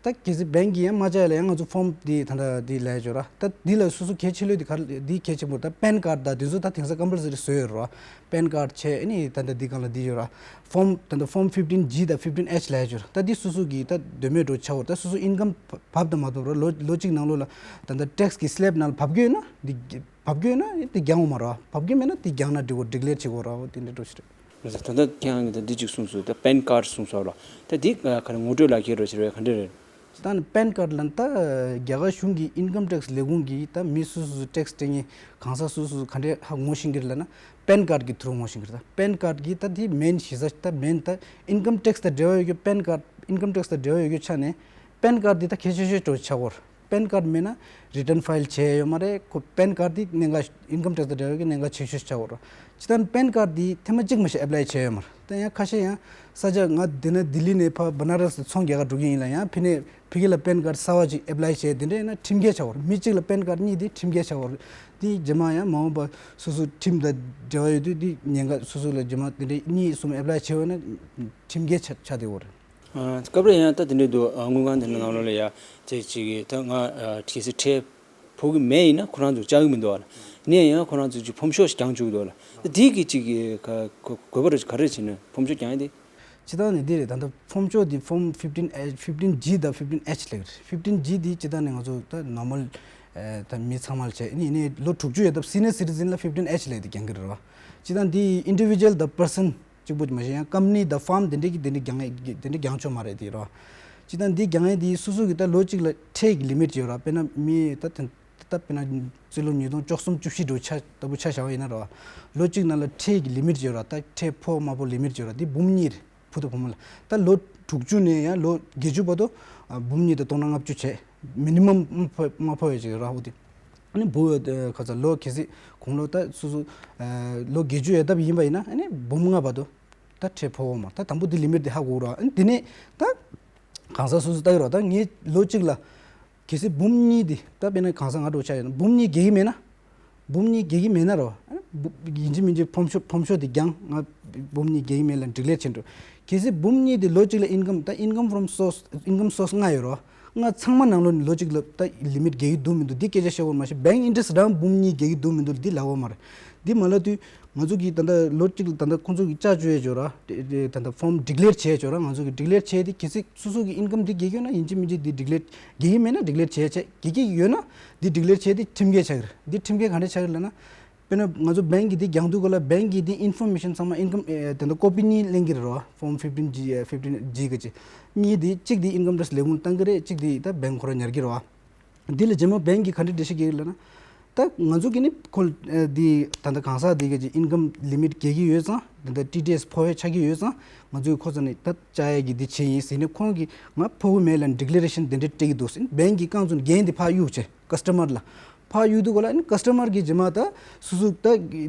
ད་གལ་སྲིད་བེང་གིས་ཡང་མ་བཅག་ཡ་ལ་ཡང་ང་ཚོ་ཕོམ་འདི་ད་ལྟ་འདི་ལས་ཡོད་ར། ད་འདི་ལ་སོ་སོ་གལ་ཆེ་ལོས་འདི་ག་རེ་འདི་གལ་ཆེན་པོ། ད་པན་ཀར་ཌི་ད་འདི་ཚོ་ད་དེང་སང་ཀམ་པལ་སི་རི་བཟོས་ཡོད་ར། པན་ཀར་ཌི་བྱས་ཨ་ནི་ད་ལྟ་འདི་སྒང་ལ་འདི་ཡོད་ར། ཕོམ་ད་ལྟ་ཕོམ་ཕིབ་ཊིན་ཇི་དང་ཕིབ་ཊིན་ཨེཆ་ལས་ཡོད་ར། ད་འདི་སོ་སོ་གི་ད་འདོད་མོས་འགྲོ་ཆགས་འོར། ད་སོ་སོ་ཨིན་ཀམ་བབ་དང་མ་བབ་ར། ལོ་ལོ་གཅིག་ནང་ལོགས་ལ་ད་ལྟ་ཊེག་སི་གི་སི་ལེབ་ནང་ལ་བབ་གི་ཡོད་ན་འདི་བབ་གི་ཡོད་ན་འདི་རྒྱང་འོང་མ་ར། བབ་གི་མེད་ན་འདི་རྒྱང་ན་འགྲིག་གོ། ཌི་ཀི་ལེར་བྱེད་གོ་ར། འོ་དེ་འདྲ་འགྲོ་ཞིག་རེད། ད་ལྟ་ཁྱེད་རང་གིས་ད་འདི་གཅིག་གསུངས་སོང་། ད་པན་ཀར་ཌི་གསུངས་སོང་ར། ད་འདི་ག་རེ་ངོ་སྤྲོད་ལག་ཁྱེར་རོ་ཟེར་བའི་ག་འདྲ་རེད། སྤྱིར་བཏང་ནི་པན་ཀར་ཌི་ལབ་ན་ད་རྒྱ་གར་གཞུང་གི་ཨིན་ཀམ་ཊེག་སི་ལས་ཁུངས་ཀྱིས་ད་མི་སོ་སོ་སོ་ཊེག་སི་སྤྲད་མཁན་གང་ཟག་སོ་སོ་སོ་ག་འདྲས་ཧ་གོ་ཤེས་ཀྱི་རེད་ལབ་ན། པན་ཀར་ཌི་གི་ཐུ་རུ་ངོ་ཤེས་ཀྱི་རེད། ད་པན་ཀར་ཌི་གི་ད་འདི་མེན་གཞི་རྩ་ད་མེན་ད་ཨིན་ཀམ་ཊེག་སི་དང་འབྲེལ་བ་ཡོད་རྒྱུ། པན་ཀར་ཌི་ཨིན་ཀམ་ཊེག་སི་དང་འབྲེལ་བ་ཡོད་རྒྱུ་ཆ་ནས་པན་ཀར་ཌི་འདི་ད་གལ་ཆེ་ཤོས་འགྲོ་ཆགས་ཀྱི་ཡོད་རེད། པན་ཀར་ཌི་མེད་ན་རི་ཊན་ཕའིལ་བྱས་ཡོད་མ་རེད། ཁོ་པན་ཀར་ཌི་འདི་གནད་འགག་ཨིན་ཀམ་ཊེག་སི་དང་འབྲེལ་བའི་གནད་འགག་ཆེ་ཤོས་ཆགས་ཡོད་རེད། སྤྱིར་བཏང་པན་ཀར་ཌི་འདི་ཐེངས་མ་གཅིག་མ་ཞིག་ཨེབ་ལའི་བྱས་ཡོད་མ་རེད། ད་ཡང་ཁ་ཤས་ཡང་ས་ཆ་ང་འདི་ན་ལྡི་ལི་ནས་ཕར་བ་ན་ར་སི་ཚོང་རྒྱག་ག་འགྲོ་གི་ཡིན་ལ། ཡང་ཕ་ནས་ཕ་གི་ལ་པན་ཀར་ཌི་གསར་བ་ཅིག་ཨེབ་ལའི་བྱས་དེ་འདྲ་ཡིན་ན་ཁྲིམས་འགལ་ཆགས་ཡོད་རེད། མི་གཅིག་ལ་པན་ཀར་ཌི་གཉིས་འདི་ཁྲིམས་འགལ་ཆགས་ཡོད་རེད། འདི་རྗེས་མ་ཡང་མ་འོངས་པ་སོ་སོ་ཁྲིམས་དང་འབྲེལ་བ་ཡོད་དུས་འདི་ཉེན་ཁ་སོ་སོ་ལ་རྗེས་མ་དེ་འདྲ་གཉིས་གསུམ་ཨེབ་ལའི་བྱས་ཡོད་ན་ཁྲིམས་འགལ་ཆགས་ཆགས་བསྡད་ཡོད་རེད། ཨ། སྐབས་རེ་ཡང་ད་དེ་འདྲ་འདུག་ཨ། དངུལ་ཁང་དེ་འདྲ་ནང་ལོགས་ལ་ཡ་ཅིག་ཅིག་གིས་ད་ང་ཨ། གལ་སྲིད་ཁྲལ་ཕོག་གི་མེད་ཡིན་ན་ཁོ་རང་ཚོ་བཅག་གི་མི་འདུག་ཨ་ལ། ནས་ཡང་ཁོ་རང་ཚོ་ཅིག་ཕོམ་ཤོག་ཞིག་བརྒྱངས་བཅུག་འདུག་ཨ་ལ། ད་དེ་གི་ཅིག་གི་ག་ག་དགོས་པ་རེད། ག་རེ་བྱས་ནས་ཕོམ་ཤོག་བརྒྱངས་ཡ་དེ། སྤྱིར་བཏང་ནས་འདི་རེད། ད་ལྟ་ཕོམ་ཤོག་འདི་ཕོམ་ཕིབ་ཊིན་ཨེཆ། ཕིབ་ཊིན་ཇི་དང་ཕིབ་ཊིན་ཨེཆ་ལབ་ཀྱི་རེད། ཕིབ་ཊིན་ཇི་འདི་སྤྱིར་བཏང་ནས་ང་ཚོ་ད་ནོར་མལ་ཨ། ད་མི་ཚང་མ་ལ་བྱས་ནི་ནི་ལོ་དྲུག་ཅུ་ཡོད་སྟབས་སི་ནི་ཡར་སི་ཊི་ཛེན་ལ་ཕིབ་ཊིན་ཨེཆ་ལབ་ཡ་དེ་བརྒྱངས་ཀྱི་རེད་བ། སྤྱིར་བཏང་འདི་ཨིན་ཌི་བི་ཇུ་ཨལ་དང་པར་སན་གཅིག་པོ་མ་གཞི་ཡང་ཀམ་པ་ནི་དང་ཕརམ་དེ་འདྲས་ཀྱི་དེ་འདྲས་བརྒྱངས་ཡ་དེ་འདྲས་བརྒྱངས་ཆོག་མ་རེད་དེ་རོ། སྤྱིར་བཏང་འདི་བརྒྱངས་ཡ་དེ་སོ་སོ་གི་ད་ལོ་གཅིག་ལ་ཁྲལ་གྱི་ལི་མིཊ་ཡོད་ར། དཔེར་ན་མི་ད་ད་ད་དཔེར་ན་རྩིས་ལོ་ཉིས་སྟོང་བཅུ་གསུམ་བཅུ་བཞི་འགྲོ་ཆ་ལྟ་བུ་ཆ་བཞག་པ་ཡིན་ན་རོ། ལོ་གཅིག་ནང་ལ་ཁྲལ་གྱི་ལི་མིཊ་ཡོད་ར། ད་ཁྲལ་ཕོག་མ་ཕོག་ལི་མིཊ་ཡོད་ར། འདི་འབུམ་གཉིས་རེད། བུ་དང་བུ་མོ་ལ། ད་ལོ་དྲུག་ཅུ་ནས་ཡང་ལོ་བརྒྱད་ཅུ་བར་དུ་ཨ། འབུམ་གཉིས་དང་སྟོང་ཕྲག་ལྔ་བཅུ་བྱས། མི་ནི་མམ་མ་ཕོག་མ་ཕོག་ཡ་ཅིག་ཡོད་ར། འོ་དེ། ཨ་ནི་བུ་ཨ། ག་ཚ་ལོ་གལ་སྲིད་དགུང་ལོ་ད་སོ་སོ་ཨ། ལོ་བརྒྱད་ཅུ་ཡོད་སྟབས་ཡིན་པ་ཡིན་ན་ཨ་ནི་འབུམ་ལྔ་བར་དུ་ད་ཁྲལ་ཕོག་འོང་མ། ད་དང་པོ་འདི་ལི་མིཊ་འདི་ཧ་གོ་ར། ཨ་ནི་དེ་ནས་ད་གང་ཟག་སོ་སོ་ལྟ་གི་རོགས། ད་ངས་ལོ་གཅིག་ལ་གལ་སྲིད་འབུམ་གཉིས་འདི་ད་དཔེར་ན་གང་ཟག་ང་འདྲ་བོ་ཆགས་ཡོད་ན་འབུམ་གཉིས་རྒྱག་གི་མེད་ན། འབུམ་གཉིས་རྒྱག་གི་མེད་ན་རོ། ཨ་ནི་འབུ་ཡིན་གཅིག་མིན་གཅིག་ཕོམ་ཤོག་ཕོམ་ཤོག་འདི་བརྒྱངས། ང་འབུམ་གཉིས་རྒྱག་གི་མེད་ལབ་ཌི་ཀི་ལེར་བྱས་འགྲོ། གལ་སྲིད་འབུམ་གཉིས་འདི་ལོ་གཅིག་ལ་ཨིན་ཀམ་ད་ཨིན་ཀམ་ཕོམ་སོར་སི་ཨིན་ཀམ་སོར་སི་ལྔ་ཡོད་རོ། ལྔ་ཚང་མ་ནང་ལོགས་ནས་ལོ་གཅིག་ལ་ད་ལི་མིཊ་རྒྱག་གི་འདུག་མི་འདུག་འདི་སྐད་ཆ་བཤད་དགོས་མ་གཞི་བེང་ཨིན་ཊི་རེ་སི་ཊི་རང་འབུམ་གཉིས་རྒྱག་གི་འདུག་མི་འདུག་འདི་ལབ་དགོས་མ་རེད། འདི་མ་ལབ་དུས་ང་ཚོ་གིས་ད་ལྟ་ལོ་གཅིག་ལ་ད་ལྟ་ཁོང་ཚོ་གིས་བཅག་བཅུག་ཡས་ཅོག་ར། ད་ལྟ་ཕོམ་ཌི་ཀི་ལེར་བྱས་ཅོག་ར། ང་ཚོ་གིས་ཌི་ཀི་ལེར་བྱས་ཏེ་གལ་སྲིད་སོ་སོ་གི་ཨིན་ཀམ་འདི་རྒྱག་གི་ཡོད་ན་ཡིན་གཅིག་མིན་གཅིག་འདི་ཌི་ཀི་ལེར་རྒྱག་གི་མེད་ན་ཌི་ཀི་ལེར་བྱས་བྱས། རྒྱག་གི་ཡོད་ན་འདི་ཌི་ཀི་ལེར་བྱས་ཏེ་ཁྲིམས་འགལ་ཆགས་ཀྱི་རེད། འདི་ཁྲིམས་འགལ་ག་འདྲ་ཆགས་ཀྱི་རེད་ལབ་ན། དཔེར་ན་ང་ཚོ་བེང་གི་འདི་རྒྱག་དུས་སྐབས་ལ་བེང་གི་འདི་ཨིན་ཕོར་མེ་ཤན་ཚང་མ་ཨིན་ཀམ་ཨེ་དེ་འདྲ་ཀོ་པི་གཉིས་ལེན་གྱི་རེད་རོ། ཕོམ་ཕིབ་ཊིན་ཇི་ཨེ་ཕིབ་ཊིན་ཇི་གི་ཅིག་གཉིས་འདི་གཅིག་འདི་ཨིན་ཀམ་ཊེག་སི་ལས་ཁུངས་བཏང་གི་རེད། གཅིག་འདི་ད་བེང་ཁོ་རང་ཉར་གྱི་རེད་བ། འདི་ལ་རྗེས་མ་བེང་གིས་ག་འདྲ་འགྲེལ་བཤད་རྒྱག་གི་ལབ་ན། ད་ང་ཚོ་གིས་ནི་ཁོ་ཨ་འདི་ད་ལྟ་གང་ཟག་འདི་ག་ཅིག་ཨིན་ཀམ་ལི་མིཊ་རྒྱག་གི་ཡོད་ཙང་། ད་ལྟ་ཊི་ཌི་ཨེས་ཕོག་ཡ་ཆགས་ཀྱི་ཡོད་ཙང་། ང་ཚོས་ཁོ་ཚོ་ནི་ད་བཅག་ཡ་གི་འདི་བྱས་ཡིན་ཟེར་ནས་ཁོང་གིས་ང་ཕོག་གི་མེད་ལབ་ཌི་ཀི་ལེ་རེ་ཤན་འདི་འདྲ་སྤྲད་ཀྱི་འདུག་ཟེར། བེང་གིས་རྐང་བཙུགས་འགན་འདི་ཕར་གཡུག་བྱས་ཀ་སི་ཊ་མར་ལ་ཕར་གཡུག་དུས་སྐབས་ལ་ཨ་ནི་ཀ་སི་ཊ་མར་གྱིས་རྗེས་མ་ད་སོ་སོ་ད་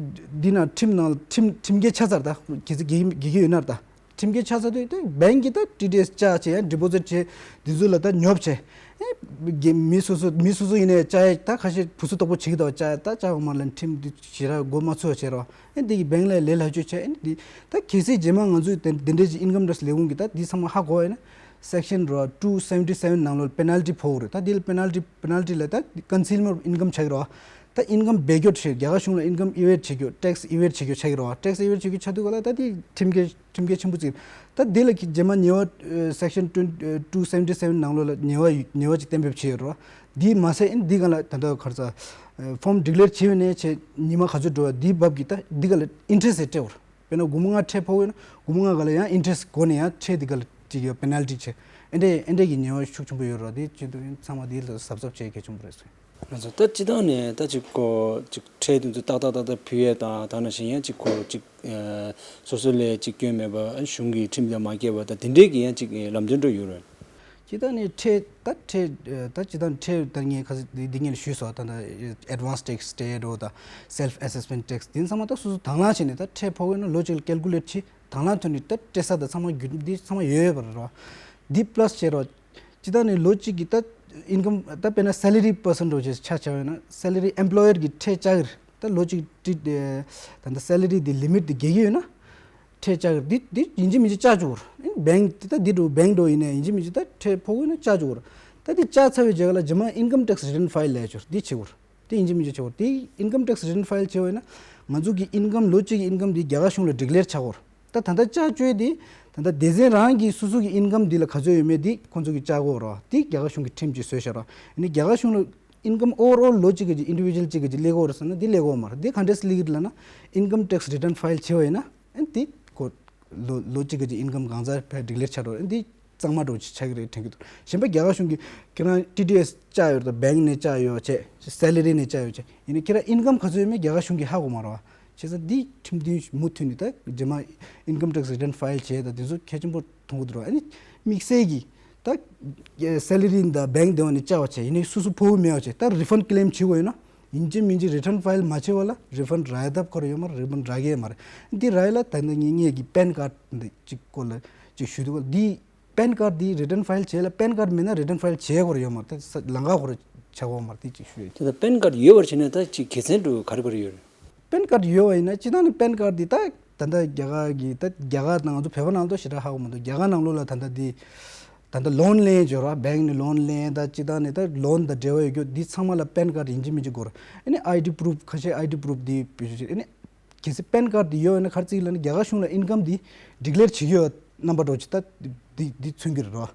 འདི་ན་ཁྲིམས་ནང་ཁྲིམས་ཁྲིམས་འགལ་ཆགས་ཚར། ད་གལ་སྲིད་རྒྱག་གི་རྒྱག་གི་ཡོད་ན་ད། ཁྲིམས་འགལ་ཆགས་ཚར་དུས་དེ་བེང་གིས་ད་ཊི་ཌི་ཨེས་བཅག་བྱས་ཡང་ཌི་པོ་ཟིཊ་བྱས་འདི་ཚོ་ལ་ད་ཉོབ་བྱས། ཨེ་རྒན་མི་སོ་སོ་མི་སོ་སོ་ཡིན་ནའི་བཅག་ཡ་ད་ཁ་ཤས་བུ་སུ་དོག་པོ་བྱེད་ཀྱི་འདུག་བཅག་ཡ་ད་བཅག་འོང་མ་ལ་ཁྲིམས་འདི་ཞེ་དྲག་མགོ་མ་ཚོས་བྱས་རོགས། ཨེ་འདི་གི་བེང་ལ་ལས་སླ་བཅོས་བྱས། ཨེ་འདི་ད་གལ་སྲིད་རྗེས་མ་ང་ཚོས་དེ་འདི་འདྲའི་ཅིག་ཨིན་ཀམ་ཊེག་སི་ལས་ཁུངས་ཀྱིས་ད་འདི་ཚང་མ་ཧ་གོ་ཡ་ན་སེག་ཤན་རོ་ཊུ་སེ་ཝན་ཊི་སེ་ཝན་ནང་ལོགས་པེ་ནལ་ཊི་ཕོག་རེད། ད་འདི་ལ་པེ་ནལ་ཊི་པེ་ནལ་ཊི་ལ་ད་ཀོན་སི་ཡུ་མར་ཨིན་ཀམ་ཆགས་ཀྱི་རོགས། ད་ཨིན་ཀམ་སྦས་སྐྱོར་བྱེད། རྒྱ་གར་གཞུང་ལ་ཨིན་ཀམ་ཨི་ཝེཊ་བྱེད་རྒྱུ། ཊེག་སི་ཨི་ཝེཊ་བྱེད་རྒྱུ་ཆགས་ཀྱི་རེད་བ། ཊེག་སི་ཨི་ཝེཊ་བྱེད་རྒྱུ་ཆགས་དུས་ག་ལ་ད་དེ་ཁྲིམས་འགལ་ཁྲིམས་འགལ་ཆེན་པོ་ཅིག་ད་དེ་ལ་རྗེས་མ་ཉེས་པ་སེག་ཤན་ཊུ་ཊུ་སེ་ཝན་ཊི་སེ་ཝན་ནང་ལོགས་ལ་ཉེས་པ་ཉེས་པ་ཅིག་གཏན་འབེབས་བྱས་ཡོད་རེད་བ། འདི་མ་ཟད་ཨིན་འདི་ག་ལ་ད་ལྟ་ག་རེ་ཟ་ཕོམ་ཌི་ཀི་ལེར་བྱས་པ་ནས་བྱས་ཉི་མ་ག་ཚོད་འགྲོ་བ་འདི་བབ་ཀྱི་ད་འདི་ག་ལ་ཨིན་ཊི་རེ་སི་སྤྲད་ཡོད་རེད། དཔེར་ན་སྒོར་མོ་ལྔ་ཁྲལ་ཕོག་ཡོད་ན་སྒོར་མོ་ལྔ་ག་ལ་ཡང་ཨིན་ཊི་རེ་སི་སྒོ་ནས་ཡང་ཁྲལ་འདི་ག་ལ་ཅིག་ཡོད། པེ་ནལ་ཊི་བྱས། ཨེ་འདྲས་ཨེ་འདྲས་ཀྱི་ཉེས་པ་ཤུགས་ཆེན་པོ་ཡོད་རེད། དེ་བྱེད་དུས་ཚང་མ་དེ་ལ་གཟབ་གཟབ་བྱེད་གལ་ཆེན་པོ་རེད་ཟེར། ང་ཚོ་ད་སྤྱི་བཏང་ནས་ད་ཅིག་ཁོ་ཅིག་ཁྲལ་དེ་ཚོ་ཏག་ཏག་ཏག་ཏག་ཕུལ་ཡས་དང་། ད་ནང་བཞིན་ཡང་ཅིག་ཁོ་ཅིག་ཨ་སོ་སོ་ལས་ཅིག་སྐྱོན་མེད་པ་གཞུང་གི་ཁྲིམས་དང་མ་འགལ་བ་དང་དེ་འདྲས་ཀྱི་ཡང་ཅིག་ལམ་སྟོན་འགྲོ་ཡོད་རེད། སྤྱི་བཏང་ནས་ཁྲལ་ད་ཁྲལ་ད་སྤྱི་བཏང་ཁྲལ་ད་ངས་ཁ་སང་འདི་འདི་ངས་ཞུས་སོང་། ད་ད་ཨེ་ཌ་ཝན་སི་ཊེག་སི་སྤྲད་ཡས་འགྲོ་དང་སེལཕ་ཨེ་སེས་མེན་ཊི་ཊེག་སི་དེ་ཚང་མ་ད་སོ་སོ་དང་བླངས་བྱས་ནས་ད་ཁྲལ་ཕོག་ཡོད་ན་ལོ་གཅིག་ལ་ཀལ་ཀུ་ལེཊ་བྱས་དང་བླངས་ཐོག་ནས་ད་སྤྲད་ས་དང་ཚང་མ་རྒྱུ་འདི་ཚང་མ་ཡོད་ཡོད་པ་རེད་རོ། འདི་པ་ལ་སི་བྱས་རོགས། སྤྱི་བཏང་ནས་ལོ་གཅིག་གི་ད་ཨིན་ཀམ་ད་དཔེར་ན་སེ་ལ་རི་པར་སེན་ཊི་འདྲ་བོ་ཅིག་ཆ་བཞག་ཡོད་ན་སེ་ལ་རི་ཨེམ་པ་ལོ་ཡར་གྱི་ཁྲལ་བཅག་གི་རེད། ད་ལོ་གཅིག་ཏི་ད་ད་སེ་ལ་རི་འདི་ལི་མིཊ་འདི་བརྒལ་གྱི་ཡོད་ན་ ཁྲལ་བཅག་གི་རེད། འདི་འདི་ཡིན་གཅིག་མིན་གཅིག་བཅག་བཅུག་གི་རེད། ཨ་ནི་bank་འདི་ད་འདི་འགྲོ་bank་འགྲོ་ཡིན་ནའི་ཡིན་གཅིག་མིན་གཅིག་ད་ཁྲལ་ཕོག་གི་ཡིན་ན་བཅག་བཅུག་གི་རེད། ད་འདི་བཅག་ཚར་བའི་རྗེས་ལ་རྗེས་མ་income tax return file་ལས་བྱུར་འདི་བྱེད་དགོས་རེད། དེ་ཡིན་གཅིག་མིན་གཅིག་བྱེད་དགོས་རེད། དེ་income tax return file་བྱས་པ་ཡིན་ན་ང་ཚོ་གི་income་ལོ་གཅིག་གི་income་འདི་རྒྱ་གར་གཞུང་ལ་declare་བྱ་དགོས་རེད། ད་ད་ལྟ་བཅག་བཅོས་འདི་ད་ལྟ་སྡེ་ཚན་རང་གི་སོ་སོ་གི་income་འདི་ལ་ག་ཚོད་ཡོད་མེད་འདི་ཁོང་ཚོ་གི་བཅག་དགོས་རེད། འདི་རྒྱ་གར་གཞུང་གི་ཁྲིམས་ཀྱིས་བཟོས་བཞག་རེད། ཡིན་ནའི་རྒྱ་གར་གཞུང་ལ་income overall་ལོ་གཅིག་གི་individual་གཅིག་གི་སླེབས་ཀྱི་ཡོད་རེད་ཟེར་ན་འདི་སླེབས་ཀྱི་ཡོད་མ་རེད། འདི་ག་འདྲས་སླེབས་ཀྱི་རེད་ལབ་ན་income tax return file་བྱས་པ་ཡིན་ན་ཨ་འདི་ཁོ་ལོ་ལོ་གཅིག་གི་income་གང་ཙམ་ཕར་declare་བྱ་འགྲོ་རེད། འདི་གཙང་མ་འདྲ་བོ་ཅིག་ཆགས་ཀྱི་རེད་དྲན་གྱི་འདུག་གཞན་པ་རྒྱ་གར་གཞུང་གིས་ཁྱེད་རང་T D S་བཅག་ཡོད་རེད། ད་bank་ནས་བཅག་ཡོད་བྱས་salary་ནས་བཅག་ཡོད་བྱས་ཡིན་ནའི་ཁྱེད་རང་income་ག་ཚོད་ཡོད་མེད་རྒྱ་གར་གཞུང་གིས་ཧ་གོ་མ་རེད་བ། བྱས་ཙང་འདི་ཁྲིམས་མཐུན་མུ་མཐུད་ནས་ད་རྗེས་མ་income tax return file་བྱས་ད་དེ་ཚོ་གལ་ཆེན་པོ་མཐོང་གི་འདུག་ར། ཨ་ནི་དམིགས་བསལ་གྱི་ད་salary་དང་bank་དེ་བ་ནས་བཅག་པ་བྱས་ཡིན་ནའི་སོ་སོ་ཕོག་གི་མེད་པ་བྱས་ད་refund་claim་བྱེད་དགོས་ཡོད་ན་ཡིན་གཅིག་མིན་གཅིག་return file་མ་བྱས་པ་ལ་refund་རག་ཡ་ཐབས་ཁོ་རང་ཡོད་མ་རེད། refund་རག་གི་ཡོད་མ་རེད། འདི་རག་ཡ་ལ་ད་ནི་ངས་ངེད་ཀྱི་pan card་འདི་གཅིག་སྐོར་ལ་གཅིག་ཞུ་འདུག་འདི་pan card་འདི་return file་བྱས་ལ་pan card་མེད་ན་return file་བྱས་ཁོ་རང་ཡོད་མ་རེད། ད་ལམ་ཁ་ཁོ་རང་ཆགས་ཡོད་མ་རེད། འདི་གཅིག་ཞུ་ཡ་ཡིན། དེ་ད་pan card་ཡོད་པར་བྱས་ན་ད་ཅིག་དགེ་མཚན་འདྲ་བོ་ག་རེ་ག་རེ་ཡོད་རེད། pan card་ཡོད་པ་ཡིན་ན་སྤྱིར་བཏང་ནས་pan card་འདི་ད་ད་ལྟ་རྒྱ་གར་གྱི་ད་རྒྱ་གར་ནང་ང་ཚོ་བོད་པ་ནང་ལ་ཞེ་དྲག་ཧ་གོ་མི་འདུག་རྒྱ་གར་ནང་ལོགས་ལ་ད་ལྟ་འདི་ད་ལྟ་loan་ལེན་བྱེད་ར་bank་ནས་loan་ལེན་ད་སྤྱིར་བཏང་ནས་ད་loan་དང་འབྲེལ་བ་ཡོད་རྒྱུ་འདི་ཚང་མ་ལ་pan card་ཡིན་གཅིག་མིན་གཅིག་དགོས་ར། ཨ་ནི་I D proof་ཁ་ཤས་I D proof་འདི་བེད་སྤྱོད་བྱེད། ཨ་ནི་གལ་སྲིད་pan card་འདི་ཡོད་ཡོད་ན་ག་རེ་བྱེད་ཀྱི་ལབ་ན་རྒྱ་གར་གཞུང་ལ་income་འདི་declare་བྱེད་ཀྱི་ཡོད་རྣམ་པ་འདྲ་བོ་ཅིག་ད་འདི་འདི་མཚོན་གྱི་རེད་ར།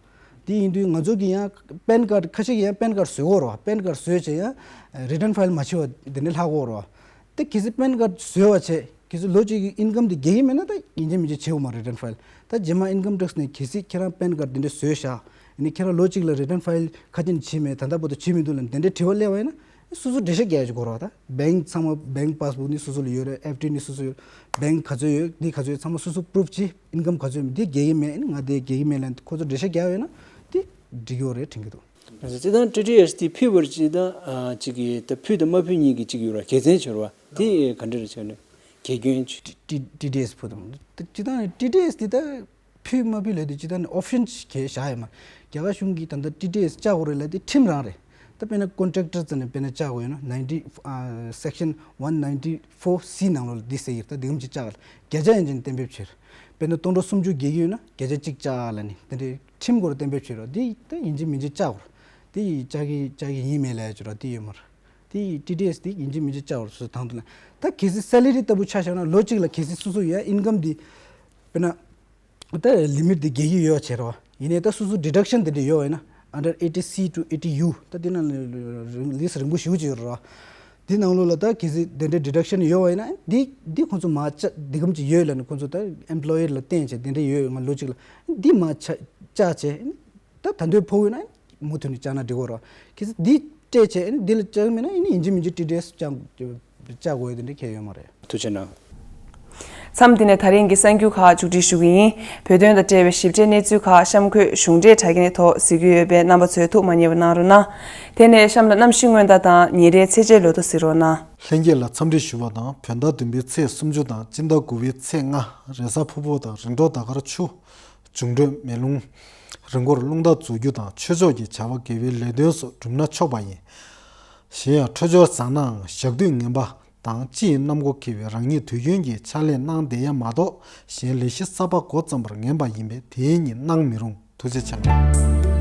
དེ་ཡིན་དུས་ང་ཚོ་གི་ཡང་pan card་ཁ་ཤས་ཀྱི་ཡང་pan card་བཟོ་གི་ཡོད་རེད་བ། pan card་བཟོས་བྱས་ཡང་return file་མ་བྱས་པ་དེ་འདྲ་ལྷག་གི་ཡོད་རེད་བ། དེ་གལ་སྲིད་pan card་བཟོས་པ་བྱས་གལ་སྲིད་ལོ་གཅིག་གི་income་དེ་རྒྱག་གི་མེད་ན་ད་ཡིན་གཅིག་མིན་གཅིག་བྱེད་དགོས་མ་རེད་return file། ད་རྗེས་མ་income tax་ནས་གལ་སྲིད་ཁྱེད་རང་pan card་དེ་འདྲ་བཟོས་བཞག་ཡིན་ནའི་ཁྱེད་རང་ལོ་གཅིག་ལ་return file་ཁ་ཅིག་བྱས་མེད་ད་ལྟ་བར་དུ་བྱས་མི་འདུག་ལབ་དེ་འདྲའི་དྲི་བ་སླེབས་པ་ཡིན་ན་སོ་སོ་འགྲེལ་བཤད་རྒྱག་ཡ་ཅིག་དགོས་རེད་བ། ད་bank་ཚང་མ་bank passbook་ནི་སོ་སོ་ལ་ཡོད་རེད། F D་ནི་སོ་སོ་ཡོད། bank་ག་ཚོད་ཡོད་འདི་ག་ཚོད་ཡོད་ཚང་མ་སོ་སོ་proof་བྱས། income་ག་ཚོད་ཡོད་འདི་རྒྱག་གི་མེད་ང་དེ་རྒྱག་གི་མེད་ལབ་ཁོ་ཚོ་འགྲེལ་བཤད་རྒྱག་ཡོད་ན་དེ་འགྲིག་ཡོད་རེད་དྲན་གྱི་འདུག་སྤྱིར་བཏང་T D S་དེ་ཕུད་པར་སྤྱིར་བཏང་ཨ་གཅིག་གིས་ད་ཕུད་དང་མ་ཕུད་གཉིས་ཀྱི་གཅིག་ཡོད་ར་དགེ་མཚན་བྱུང་ར་བ་དེ་ག་འདྲ་རེད་ཆགས་ནས་དགེ་སྐྱོན་ཆུ། T- T- TDS་ཕུད་དང་སྤྱིར་བཏང་ནས་TDS་དེ་ད་ཕུད་མ་ཕུད་ལས་དེ་སྤྱིར་བཏང་ནས་option་གས་བཞག་ཡོད་མ་རེད། རྒྱ་གར་གཞུང་གིས་ད་ལྟ་TDS་བཅག་དགོས་རེད་ལབ་དེ་ཁྲིམས་རང་རེད། ད་དཔེར་ན་contractor་ཙམ་ནས་དཔེར་ན་བཅག་དགོས་ཡོད་ན་ninety ཨ་section one ninety four C་ནང་ལོགས་ལ་འདི་ཟེར་གྱི་རེད། ད་འདི་གམ་ཅིག་བཅག་ག་ལ་བརྒྱ་ཆ་ཡན་ཆད་གཏན་འབེབས་བྱས་རེད། དཔེར་ན་སྟོང་ཕྲག་སུམ་ཅུ་རྒྱག་གི་ཡོད་ན་བརྒྱ་ཆ་གཅིག་བཅག་ལ་ནི་དེ་འདྲའི་ཁྲིམས་སྐོར་གཏན་འབེབས་བྱས་རོགས་འདི་ད་ཡིན་གཅིག་མིན་གཅིག་བཅག་དགོས་རེད། དེ་ཡིས་བཅག་གི་བཅག་གི་ཡིན་མེད་ལབ་ཡ་ཅིག་རོགས་དེ་ཡོད་མ་རེད། དེ་ཡིས་TDS་དེ་ཡིན་གཅིག་མིན་གཅིག་བཅག་དགོས་རེད་སོ་སོ་དང་དུ་ལ་ད་གལ་སྲིད་salary་ལྟ་བུ་ཆ་བཞག་ན་ལོ་གཅིག་ལ་གལ་སྲིད་སོ་སོ་ཡ་income་འདི་དཔེར་ན། ད་limit་དེ་བརྒལ་གྱི་ཡོད་བྱས་རོ། ཡིན་ནའི་ད་སོ་སོ་deduction་དེ་འདྲ་ཡོད་ཡིན་ན་under eighty C to eighty U་ད་དེ་ནང་ལ་list་རིང་པོ་ཞེ་པོ་ཅིག་ཡོད་རོ། དེ་ནང་ལོགས་ལ་ད་གལ་སྲིད་དེ་འདྲའི་deduction་ཡོད་པ་ཡིན་ན་འདི་འདི་ཁོང་ཚོ་མར་བཅག་འདི་གམ་ཅིག་ཡོད་ལ་ནི་ཁོང་ཚོ་ད་employer་ལ་བརྟེན་བྱས་དེ་འདྲ་ཡོད་ཡོད་ང་ལོ་གཅིག་ལ་འདི་མར་ཆ་བཅག་བྱས་ད་ད་འདོད་ཕོག་ཡོད་ན་མུ་མཐུད་ནས་བཅག་ན་འགྲིག་གོ་རོ། གལ་སྲིད་འདི་སྤྲད་བྱས་འདི་ལ་བཅག་མེད་ན་ཡིན་ན་ཡིན་གཅིག་མིན་གཅིག་TDS་བཅག་བཅག་དགོས་ཡོད་དེ་འདྲ་གལ་ཡོད་མ་རེད། ཐུགས་རྗེ་གནང་། མཚམས་འདི་ནས་ད་རིང་གི་གསར་འགྱུར་ཁག་མཇུག་སྒྲིལ་ཞུ་གི་ཡིན། བོད་དོན་དང་འབྲེལ་བའི་ཞིབ་ཕྲའི་གནས་ཚུལ་ཁག་གཤམ་འཁོད་གཞུང་འབྲེལ་དྲ་རྒྱའི་ཐོག་གཟིགས་རྒྱུ་ཡོད་པས་རྣམ་པ་ཚོས་ཐུགས་མ་མཉེས་པ་གནང་རོགས་གནང་། དེ་ནས་གཤམ་ལ་གནམ་གཤིས་སྔོན་བརྡ་དང་ཉིན་རེའི་ཚེས་ཆའི་ལོ་ཐོ་གཟིགས་རོགས་གནང་། ལྷན་རྒྱས་ལ་འཚམས་འདྲི་ཞུ་བ་དང་བོད་ཟླ་བདུན་པའི་ཚེས་སུམ་ཅུ་དང་སྤྱི་ཟླ་དགུ་པའི་ཚེས་ལྔ་རེས་གཟའ་ཕུར་བུ་དང་རིམ་གྲོ་ཟླ་སྐར་ཆུ། འབྱུང་འཕྲོད་མེ་རླུང་། རི་མགོར་རླུང་རྟ་འཛུགས་རྒྱུ་དང་ཆོས་ཕྱོགས་ཀྱི་བྱ་བ་དགེ་བའི་ལས་དོན་སོགས་བསྒྲུབས་ན་ཆོག་པ་ཡིན། གཞན་ཡང་འཕྲོད་སྦྱོར་བཟང་ནའང་ཞག་དུས་ངན་པ་དང་སྤྱི་ཡི་གནམ་སྒོ་འཁེལ་བའི་རང་ཉིད་དུས་རྒྱུན་གྱི་ཕྱག་ལས་གནང་བསྡད་ཡ་མ་གཏོགས་གཞན་ལས་གཞི་གསར་པ་འགོ་བརྩམས་པར་ངན་པ་ཡིན་པས་དེའི་ཉིན་གནང་མི་རུང་། ཐུགས་རྗེ་ཆེ་གནང་།